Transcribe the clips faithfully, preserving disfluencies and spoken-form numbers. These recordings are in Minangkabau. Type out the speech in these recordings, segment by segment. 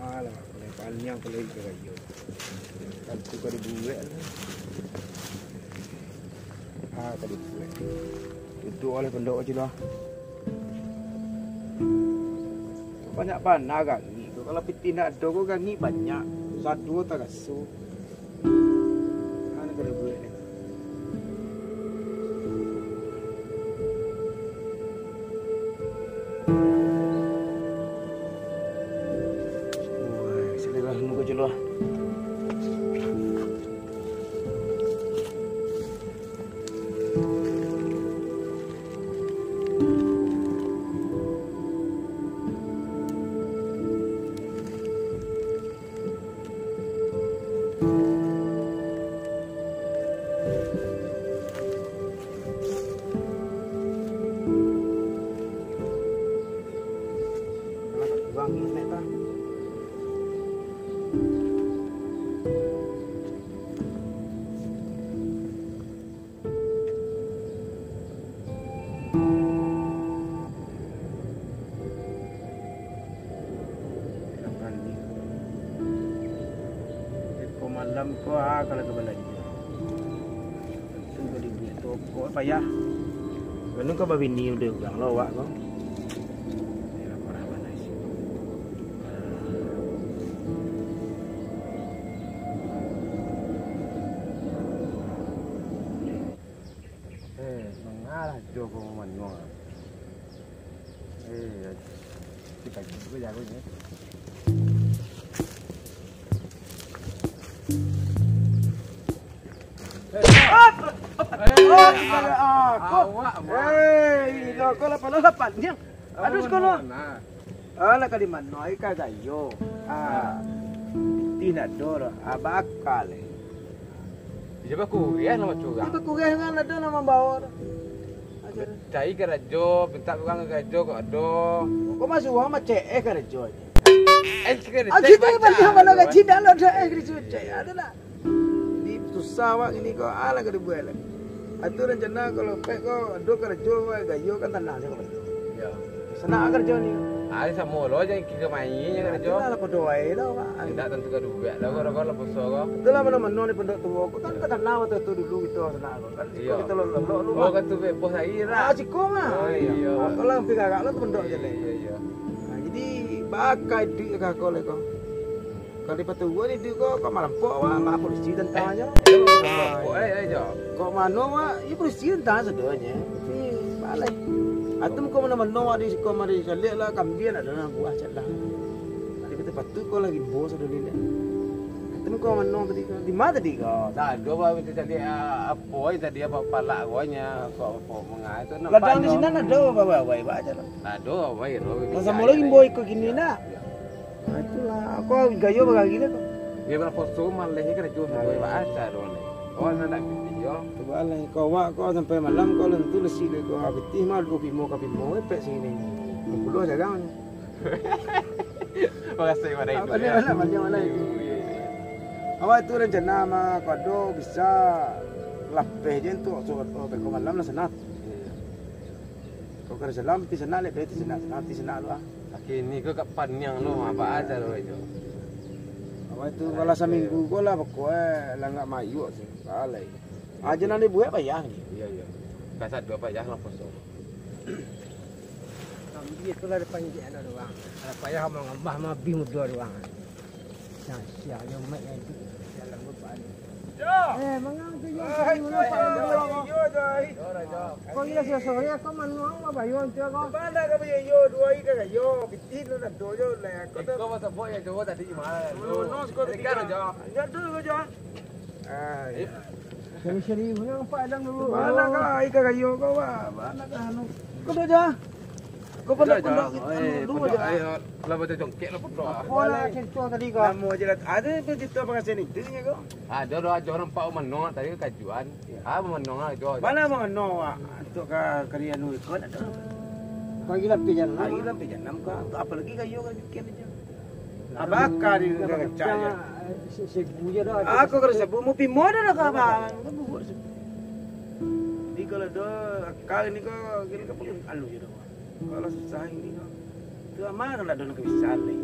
Alah, paniang ko lai ka gayo. Tantu ka dibuek lah. Ah, ka dibuek. Tutuik oleh pondok kecil lah. Banyak bana gangik tu. Kalau pitih ndak ado ko gangik banyak. Sadu tagaso. Kan kalau buek ni. Wah, sini lah, nunggu je lah. Ko malam ko, ah, kalau ka balanjo. Tantu ka dibuek toko, payah. Kanu ka babini udah urang lo awak ko. Yalah, parah bana isi. Eh, mangalah jo ko manuang. Eh, kita juga jago ni. Eh, awak, Mak. Eh, ilo ko lapan lapan yang. Aduh, sekolah. Nah. Alah, ka di mano ai ka gayo? Ah, pitih ndak ado doh. Ah, bakal, eh. Iyo, bakureh lah macam urang. Iyo, bakureh kan ado nan mambawa tu. Cari karajo, mintak urang karajo kok ado. Kok masuk urang macam eh karajo aja. Eh, karajo. Ah, kita ni banyak bana gaji dah lah, dah eh karajo cek. Ado lah. Jadi susah awak kini ko, alah ka dibuek lai. Atu rencana kalau pek ko, ado karajo, gayo kan tanah se ko. Iyo. Sanak karajo ni. Ari samo lo, jan kiro main je karajo. Itulah lah, podo ai lah, Pak. Indak tantu ka duduak lah, ko, ko lah puso ko. Itulah mano-mano ni pondok tuo ko kan ka tanah waktu tu dulu kito sanak ko. Kan siko kito lo-, lo-, lo-, oh, kan tu bebos air lah. Ah, siko mah. Oh, iyo. Ah, ko lah hampir gagak lah tu pondok je lai. Iyo, iyo. Ah, jadi, bakai duit ka ko lai ko. Kalau dipatuo ni duit ko, kok marampok awak, mah polisi tantangnyo. Eh, marampok, eh, eh, jo. Kok mano awak, iyo polisi tantang sadonyo. Tapi, balai. Atau muko mano-mano awak di siko mari, caliak lah, kambiang ado nan buah cak lah. Jadi, patut-patut ko lagi bos ado liak. Atau muko mano tadi ko, di ma tadi ko? Tak ado, bah, minta caliak, ah, apo tadi, apo palak ko nyo, kok apo mangai tu, nampak. Ladang di sinan ado, bah, bah, bah, bah, cak lah. Ado, bah, ado. Lah, samo lagi, boy, ko kini nak. Nah, itulah, aku gayo bagari dah tu. Dia berapa so maleh karajo tu, ba-, ba-, asa doh ni. Oh, nak, nak pitih, yo. Coba lah, kau awak, kau sampai malam, kau lentu lesi deh, kau pitih mah, duo pimo ka pimo, epek sini. Duo puluah jarang. Makasih pada itu, ya. Banyak malam itu. Iya, iya. Awak tu rencana mah, kau ado bisa lapeh je tu, so, so, beko malam lah senat. Iya. Kau kada salam, ti senat, lek, ti senat, senat, ti senat tu, ah. Kini ko ka paniang lo, apa aja lo itu. Awak tu, kalau saminggu ko lah, pokok, eh, langak mayuak sih, balai. Aja nan dibuek payah ni. Iya, iya. Kasat dua payah lah kosong. Kami itulah dipanjek anak doang. Kalau payah mangambah mah abih mudo doang. Nah, sia yo mek itu. Dalam beban. Eh, mangang tu yo. Kau iya sia sore kau manuang babayar tu kau. Mana kau punya yo dua ika yo. Pitih tu nak dojo lah. Kau tu. Kau masa boy yang cowok tadi gimana? Mano siko tadi. Enggak tu kau jo. Ah, iya. Jadi serius ni nampak dalam dulu. Mana kau ika kayu kau, Wak? Mana kau anu? Kau tu je. Kau pondok-pondok kita dulu je. Ayo, lah baca jongkek lah pondok. Kau lah cerita tadi kau. Nama je lah. Ada tu cerita pengasih ni. Dia kau. Ada doh ajo nampak manong tadi kajuan. Ah, manong ajo. Mana manong, Wak? Untuk ka kalian nu ikut ada. Kau gila pijan. Ah, gila pijan. Nampak apalagi kayu kau bikin aja. Abaka di kacanya. Aku kada sebut mu pimo dah lah kawan. Di kalau do akal ni ko kini ko perlu anu je dah. Kalau susah ini ko. Tu amal kalau ada nak bisa ni.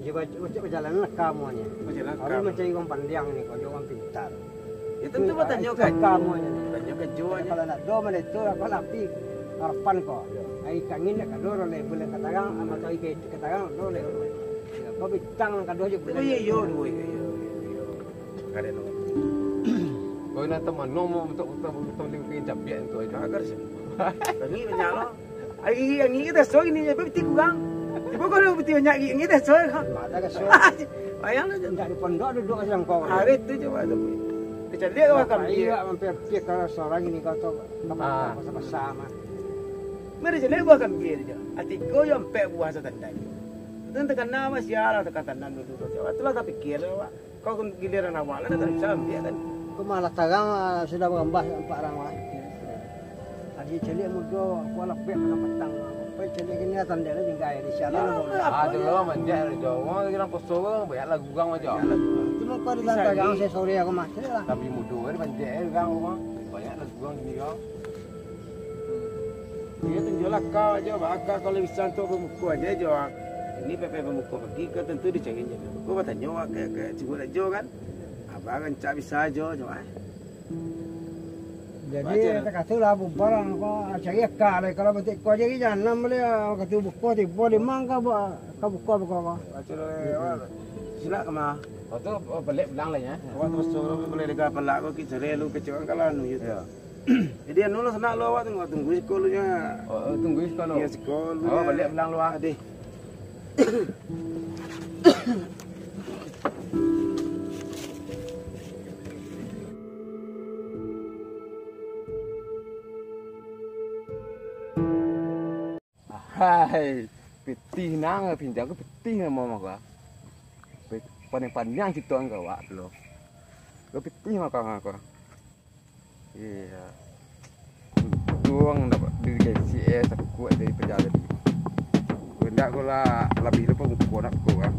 Dia baca, baca perjalanan leka amuanyo. Perjalanan leka. Lalu mancari urang pandiang ni, kalau urang pintar. Ya, tentu batanyo ka kamu aja. Tanyo ka Jo aja. Kalau nak doa mana itu, apa nak pi harapan ko. Ya. Ai kangin nak kado, ro le bulan katarang, ama tahu ke katarang, ro le. Ya, ko bintang nak kado aja bulan. Iyo, iyo, duo, iyo, iyo, iyo. Kada no. Kau nak teman no mau untuk, untuk, untuk lingkungan japiak tu aja. Agar sih. Kami banyak lo. Ari angin kita so ini je, tapi kurang. Tiba kalau betul banyak angin kita so. Ada ka so. Bayang lah tu. Dari pondok duduk ka sangkau. Hari tu coba tu. Kecaliak awak kami. Iya, mampir pikir kalau seorang ini kau tu. Ah. Sama-sama. Mari jadi buah kami je. Ati ko yang pek buah satandai. Itu terkena masih arah tekan tanam dulu. Itulah tak pikir awak. Kau kan giliran awak lah, dah tak bisa ambiak kan. Kau malah tarang, ah, sudah barambah empat orang lah. Adi caliak mudo, aku lah bek nak patang. Kau caliak gini lah tanda lah tinggal di sialan. Ah, tu lah manjak dari jauh. Orang lagi orang poso, banyak lah gurang macam. Cuma kau di lantai gang, saya sore aku mah. Caliak lah. Tapi mudo kan manjak eh, gang rumah. Banyak lah gurang gini kau. Iyo, tunjuaklah kau ajo, baa kau kalau bisa untuak bamuko ajo, Jo. Ini pepeh bamuko pagi, kau tentu dicari Jo. Kau batanyo ka, ka, ka Cibuk Jo kan? Abah rancak bisa Jo, Jo, eh. Jadi, Baca. Takasulah bubar lah, kau cari aka lah. Kalau batik kau cari janam boleh, ah, katu buko, tibo, limang ka bu-, ka buko, buko kau. Baca lah, eh, awak. Silak ka ma? Kau tu, oh, balik pulang lah, ya. Awak tu suruh boleh deka pelak kau, ki cerai lu, kecewa kan lah, nu, gitu. Iyo. Jadi anu lah, sanak lo awak tunggu, tunggu siko lu nyo. Oh, tunggu siko lu. Iyo, siko lu nyo. Baliak pulang lu, ah. Adih. Hai, pitih nang pinjam ko pitih nang mama ko. Paniang-paniang cito ka awak tu lo. Ko pitih mako ko. Iya. Untuang dapat diri gengsi eh, sakukuak dari pejalan tadi. Kau indak kau lah, labiah lupa muko nak kau kan.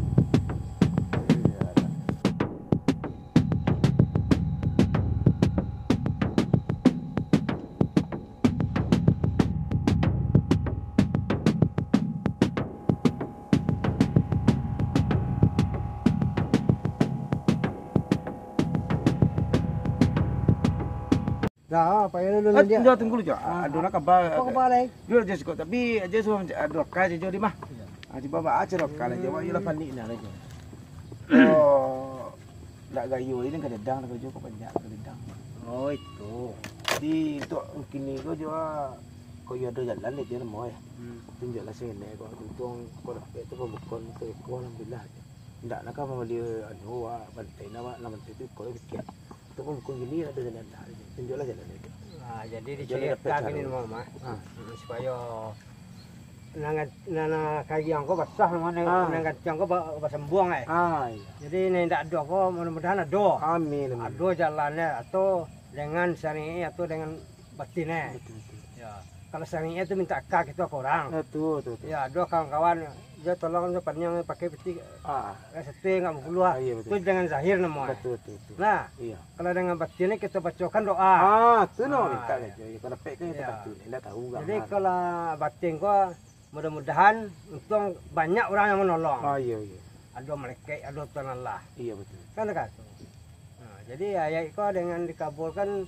Iya. Dah, payah dulu. Ah, dah, tunggu dulu, Jo. Ah, ado lah kaba. Apo kaba lai? Yo, Jo, siko, tapi ajo suruh ado ka Jo di mah. Iyo. Ah, cubo ba ajo ka lai, Jo, iyolah panik nah lai, Jo. Oh, ndak gayo, ini kadang lah, Jo, kok banyak kadang. Oh, itu. Jadi, untuak kini ko, Jo, kok iyo ado jalan dek, Jo, namo, eh. Hmm. Tunjuaklah sini, kok untuang, kok dapek tu pambukaan tu, kok alhamdulillah, Jo. Ndak nak ka mambali, anu, wak, bantai, nak, wak, nak bantai tu, kok pikia. Itu pun bukan gini, ada jalan, nah, tunjuaklah jalan itu. Ah, jadi dicaliakkan ini, Mam, ah. Ah. Hmm, supaya nan gan-, nan, nan kariang ko basah, nan, ah, nan gantiang ko ba-, basambuang, eh. Ah, iya. Jadi, nan indak ado ko, mudah-mudahan ado. Amin, amin. Ado jalannyo, atau dengan syariat, atau dengan batin, eh. Betul, betul. Ya. Kalau syariat tu minta aka kito ka urang. Betul, betul, betul. Ya, ado kawan-kawan, Jo, tolong, Jo, paniang pakai peti. Ah. Satu yang enggak mukuluah. Ah, iya, betul. Tu dengan zahir namo. Betul, betul, betul. Nah, iya, kalau dengan batin ni kita bacakan doa. Ah, tu no, ah, minta, iya, saja. Ya, kalau pek kan kita, iya, batin, indak tahu. Jadi, kan, kalau batin ko, mudah-mudahan untuang banyak urang yang manolong. Ah, iya, iya. Ado malaikat, ado Tuhan Allah. Iya, betul. Kan dekat tu. Nah, jadi ayat ko dengan dikabulkan,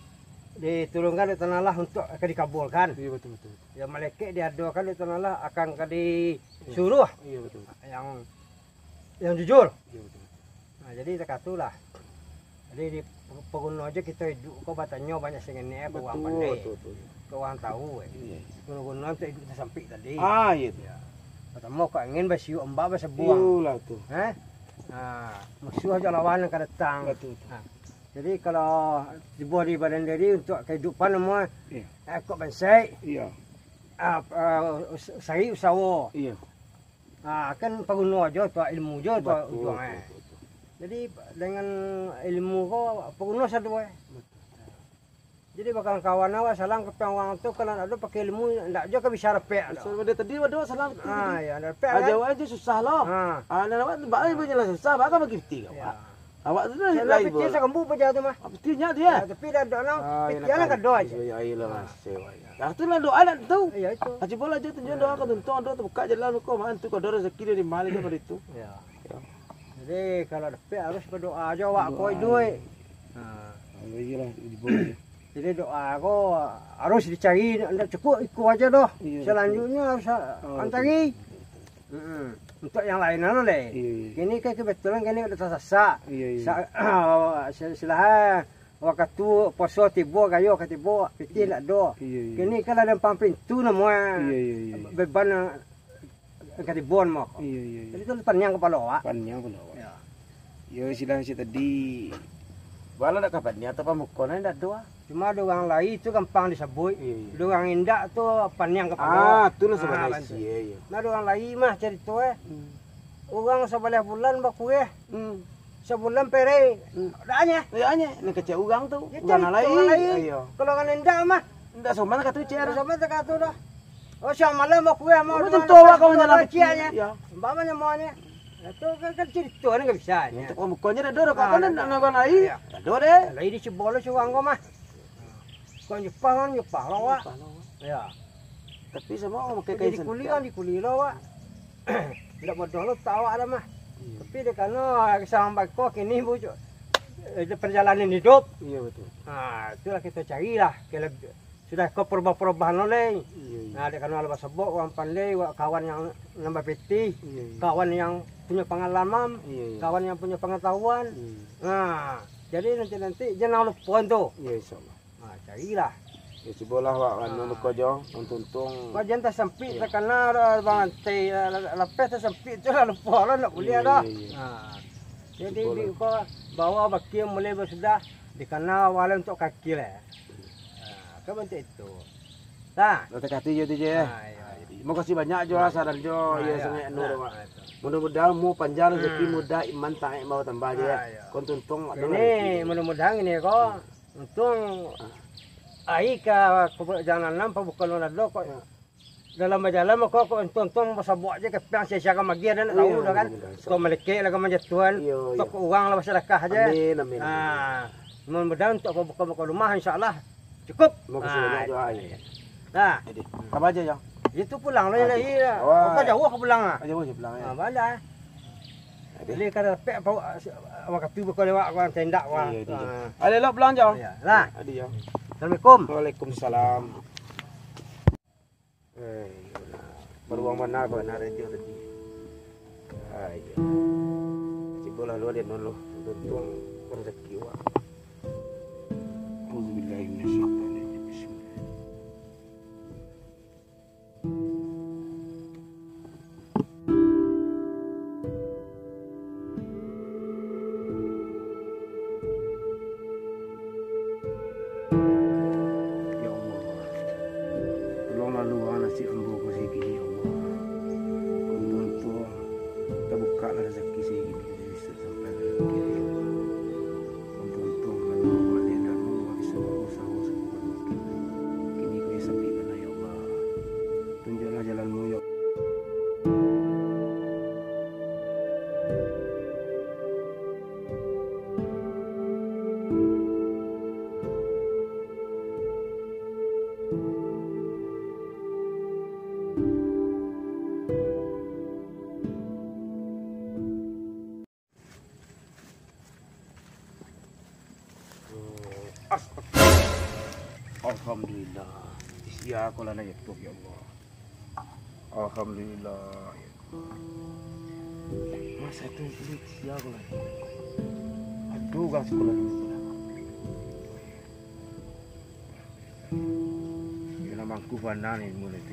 diturunkan dari Tuhan Allah untuk akan dikabulkan. Iya, betul, betul, betul. Ya, malaikat diadokan dari Tuhan Allah akan ka disuruh. Iya, betul. Yang, yang jujur. Iya, betul, betul. Nah, jadi takatulah. Jadi di paguno aja kita hidup ko batanyo banyak sangenek, eh, ka urang, betul, pandai. Betul, betul. Ka urang tahu, eh. Iya. Guno-guno untuk hidup tasampik tadi. Ah, iya tu. Ya. Pertama, kok angin basiuk, ombak basebuang. Iyolah tu. Eh? Nah, musuh aja lawan yang ka datang. Betul, betul. Nah, jadi kalau tibo di badan diri untuk kehidupan semua, iya, eh, kok bansaik. Iya. Ah, ah, us-, usari usawo. Iya. Ah, kan paguno aja tu, ilmu aja tu. Betul, ujuang, eh, betul, betul. Jadi dengan ilmu ko paguno sado, eh. Betul. Jadi bakawan-kawan awak salang ka urang tu, kalau ndak ado pakai ilmu, ndak jo ka bisa dapek. Bisa ado. Tadi ado salang tu. Ah, ya, dapek. Aja kan? Awak aja susah lo. Ah. Ah, nan awak tu bae punya lah susah, baa ka bagi piti ka awak. Ya. Awak tu lah. Salah lai piti bola. Sakambu paja tu mah. Ah, piti nyo dia. Ya, tapi dah ado nang, ah, piti lah kado aja. Ya, iyalah, Mas. Sewa, ya. Dah tu lah doa nak tu. Ya, itu. Ah, cubolah aja tunjuk doa ka tuntung, doa terbuka jalan ko, man tu ka ado rezeki dari mana aja pada itu. Ya. Ya. Jadi, kalau dapek harus badoa jo awak ko iduik. Ha. Kalau iyolah, dibuang je. Jadi, doa ko harus dicari, ndak cukup iko aja doh. Iyo, Selanjutnya harus, ah, cari. Mm-mm. Untuk yang lain anu leh. Iyo, iyo. Kini kan kebetulan kini udah tasasak. Iyo, iyo. Sa-, sa-, silahan wakatu poso tibo, gayo ka tibo, pitih ndak do. Iyo, iyo. Kini kan ada ampang pintu namo. Iyo, iyo, iyo. Beban, ah, Angka tibo mah. Iyo, iyo, iyo. Jadi tu paniang kapalo awak. Paniang kapalo awak. Yo. Yo, silang si tadi. Bala dak ka paniang atau pamuko nan dak tu ah. Cuma ado urang lai tu gampang disabuik. Iyo, iyo. Ado urang indak tu paniang kapalo. Ah, tu lah sabananyo. Iyo, iyo. Nah, ado urang lai mah carito eh. Hmm. Urang sabaleh bulan bakueh. Hmm. Sabulan perek. Hmm. Dak anyeh. Dak anyeh. Ni kecek urang tu. Ya, urang carito lai. Urang lai. Iyo. Kalau urang indak mah. Indak soman ka tu, cek. Indak soman ka tu dah. Oh, siang malam aku ya mau. Oh, tentu awak kau menjalan kecil. Iyo. Umpamanya mau ni. Itu kan, kan carito ni nggak bisa. Ya, tu kau bukannya dah dulu kau kan nak urang lai. Iyo. Dah dulu deh. Lai di cebol surang kau mah. Kau nyepah, kau nyepah lo, Wak. Nyepah lo, Wak. Iyo. Tapi sama kau pakai kain sentang. Jadi kuli kan dikuli lo, Wak. Ndak bodoh lo tawak dah mah. Iyo. Tapi dek kano kisah bako kini bujuk. Eh, perjalanan hidup. Iyo, betul. Ha, itulah kita carilah. Kalau sudah ko perubah-perubahan lo lai. Iyo, iyo. Nah, dek kano lah basabok urang pandai, wak kawan yang nambah pitih, iyo, iyo, kawan yang punya pengalaman, iyo, iyo, kawan yang punya pengetahuan. Iyo. Nah, jadi nanti-nanti jangan lupa tu. Iyo, insyaallah. Ha, carilah. Yo, cubolah awak anu muko jo, untung-untung. Kau jan tasampik takana doh, Bang Antai, lapeh tasampik tu lah lupo lah, ndak buliah doh. Iyo, iyo. Ha. Jadi, cubolah. Di ko bawa bakia mulai basudah, dikana awal untuak kaki lah. Ha, kan bantuak itu. Nah. Lah takati jo tu je. Ha, iyo. Makasih banyak jo, saran jo, iyo, sangaik anu doh, Pak. Mudah-mudahan umua panjang, rezeki mudah, iman taat bawa tambah je. Ha, iyo. Kau untung-untung. Ini mudah-mudahan ini ko. Untuang ai ka, ka jalan nan pabuka nan ado kok. Yo. Dalam bajalan mako kok untuang-untuang basabuak je kepiang sia-sia ka magi ado nak tahu dah kan. Iyo, betul. Kok malekek lah ka manjatuhan, iyo, iyo, toko urang lah basadakah je. Amin, amin, amin. Ha, mudah-mudahan untuak pabuka-buka rumah insyaallah cukup. Makasih banyak jo ai. Nah. Jadi, kapan aja, Jang? Itu pulang lah, lagi lah. Wah. Apa jauh ka pulang ah? Jauh je pulang, yo. Ha, bala. Jadi kada dapek apa, wakatu bako lewat urang tendak urang. Iyo, iyo. Ha. Ado elok pulang jo. Iyo, lah. Ado jo. Assalamualaikum. Waalaikumsalam. Eh, baruang bana, bana radio tadi. Ayo. Cubolah lu, Aden, lu. Untuang rezeki wak. Auzubillahi minasyaitonirrajim. Bismillah. Ya Allah, tolonglah luang nasib ambo ko sakini, ya Allah. Untuang-untuang, tabukaklah rasaki sakini, bisa sampai ka laki, ya Allah. Untuang-untuang, kalau awak ni indak mau, awak bisa bausaho sabuah mungkin. Kini ko iyo sampik bana, ya Allah. Tunjuaklah jalanmu, ya. Alhamdulillah. Sia ko lah nan jatuah, ya Allah. Alhamdulillah, ya Allah. Masa tu kulit sia ko lah. Aduh, gang sekolah dulu lah. Yo, nak mangkuh bana ni mulai tu.